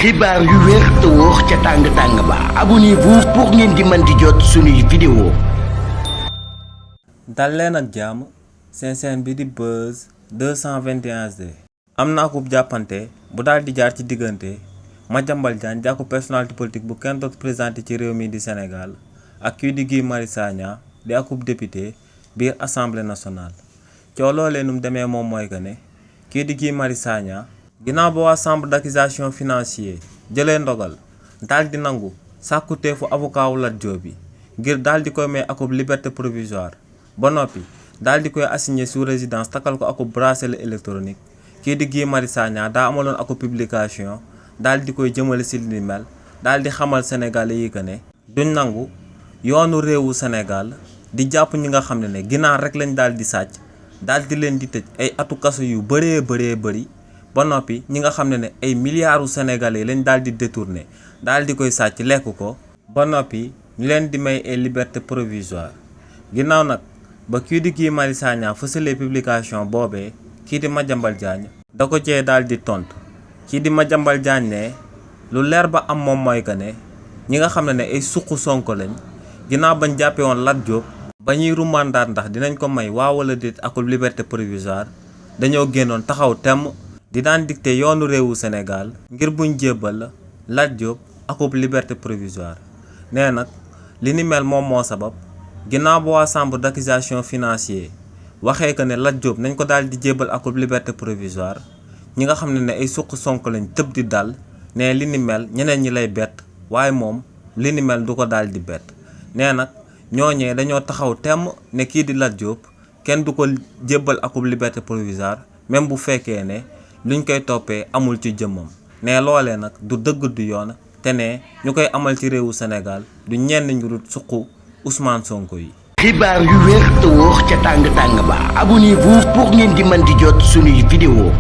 xibaar yu wér te wóor ca tàng ba abonnez-vous pour ngeen di mën di jot suñuy vidéo. dal leen ak jàmm seen chaîne bi di Buzz 221 HD. am na akub jàppante bu daal di jaar ci diggante Madiambal Diagne di akub personnalité politique bu kenn doot présenté ci réew mi di Sénégal ak kii di Guy Marius Sagna di akub député biir assemblée nationale. coow loolee nu mu demee moom mooy que ne kii di Guy Marius Sagna ginnaaw ba waa chambre d'accusation financier jëlee ndogal daal di nangu sàkkuteefu avocat wu Lat Diop bi ngir daal di koy may akub liberté provisoire ba noppi daal di koy assigné sous résidence takkal ko akub bracelet électronique kii di Guy Marius Sagna daa amaloon akub publication daal di koy jëmale si li mel daal di xamal sénégalais yi que ne duñ nangu yoonu réewu Sénégal di jàpp ñi nga xam ne ginaar rek lañ daal di sàcc daal di leen di tëj ay atu kaso yu bëree bëri. ba noppi ñi nga xam ne ay milliards sénégalais lañ daal di détourné daal di koy sàcc lekk ko ba noppi ñu leen di may ay liberté provisoire ginnaaw nag ba kii di Guy Marius Sagna fësalee publication boobee kii di Madiambal Diagne da ko cee daal di tontu kii di Madiambal Diagne ne lu leer ba am moom mooy que ne ñi nga xam ne ay suqu Sonko lañ ginnaaw bañ jàppee woon Lat Diop ba ñuy rumandaat ndax dinañ ko may waa wala déet akul liberté provisoire dañoo génnoon taxaw temm di daan dicté yoonu réewu Sénégal ngir buñ jébbal Lat Diop akub liberté provisoire nee nag li ni mel moom moo sabab ginnaaw ba waa chambre d'accusation financier waxee que ne Lat Diop nañ ko daal di jébbal akub liberté provisoire ñi nga xam ne ay suq Sonko lañ tëb di dal ne li ni mel ñeneen ñi lay bett waaye moom li ni mel du ko daal di bett nee nag ñooñee dañoo taxaw temm ne kii di Lat Diop kenn du ko jébbal akub liberté provisoire même bu fekkee ne luñ koy toppee amul ci jëmmam ne loolee nag du dëgg du yoon te ne ñu koy amal ci réewu Sénégal du ñenn ñu dul suqu Ousmane Sonko yi. xibaar yu wér te wóor ca tàng ba abonnez-vous pour ngeen di mën di jot suñuy vidéo.